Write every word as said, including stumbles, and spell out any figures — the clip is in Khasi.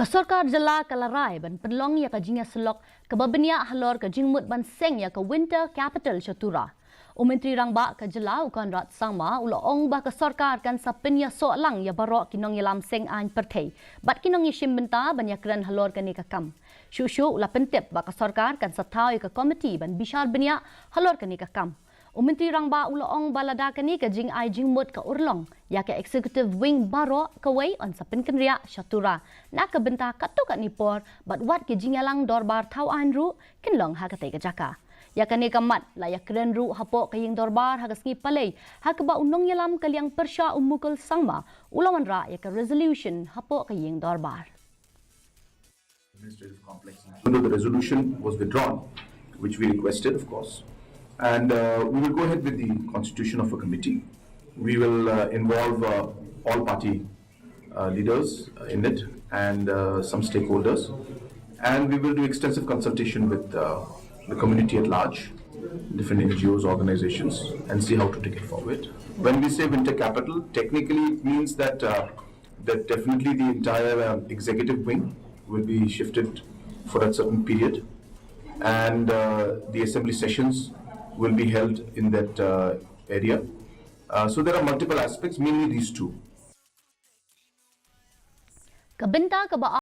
Ka sorkar jylla ka la rai ban pynlong ïa ka jingïasyllok kaba bniah halor ka jingmut ban seng ïa ka Winter Capital sha Tura. U Myntri Rangbah ka jylla u Conrad Sangma u la ong ba ka sorkar kan sa pynïasoh lang ïa baroh ki nongïalam seng aiñ pyrthei bad ki nongïashim bynta ban ïakren halor kane ka kam. Shuh shuh u la pyntip ba ka sorkar kan sa thaw ïa ka komiti ban bishar bniah halor kane ka kam. U Myntri Rangbah u la ong ba lada kane ka jingai jingmut ka urlong ïa ka executive wing baroh kawei yn sa pynkynriah sha Tura na ka bynta katto katne por bad wat ki jingïalang dorbar thaw aiñ ruh kin long ha katei ka jaka. Ïa kane ka mat la ïakren ruh hapoh ka ïing dorbar ha ka sngi Palei ha kaba u nongïalam ka liang pyrshah u Mukul Sangma u la wanrah ïa ka resolution hapoh ka ïing dorbar. Administrative complex. Even though the resolution was withdrawn, which we requested, of course, and uh, we will go ahead with the constitution of a committee. We will uh, involve uh, all party uh, leaders uh, in it and uh, some stakeholders, and we will do extensive consultation with uh, the community at large, different N G Os, organizations, and see how to take it forward. When we say winter capital, technically it means that uh, that definitely the entire um, executive wing will be shifted for a certain period, and uh, the assembly sessions will be held in that uh, area. Uh, so there are multiple aspects, mainly these two. Ka bynta kaba